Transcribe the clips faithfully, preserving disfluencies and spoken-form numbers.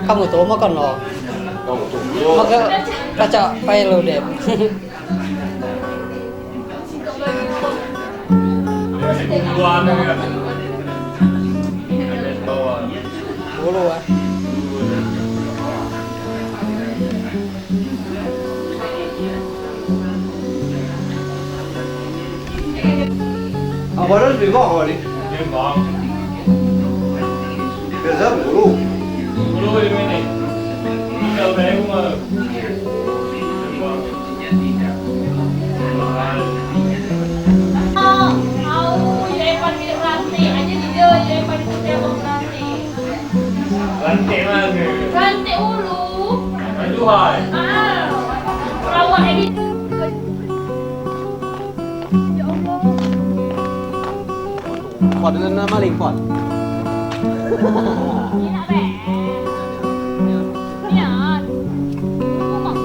Kamu tu makan lo. Maka kaca pai lo dep. Bulu ah. Apa dah lebih bawah ni? Biasa bulu. Bulu ini. Ini kalau saya rumah. Rantik mana? Rantik ulu. Aduhai. Ah, perawat ini. Ya Allah. Pot, na, na, maling, pot. Ini nak, Bek? Nian. Rumah.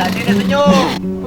Tidak senyum.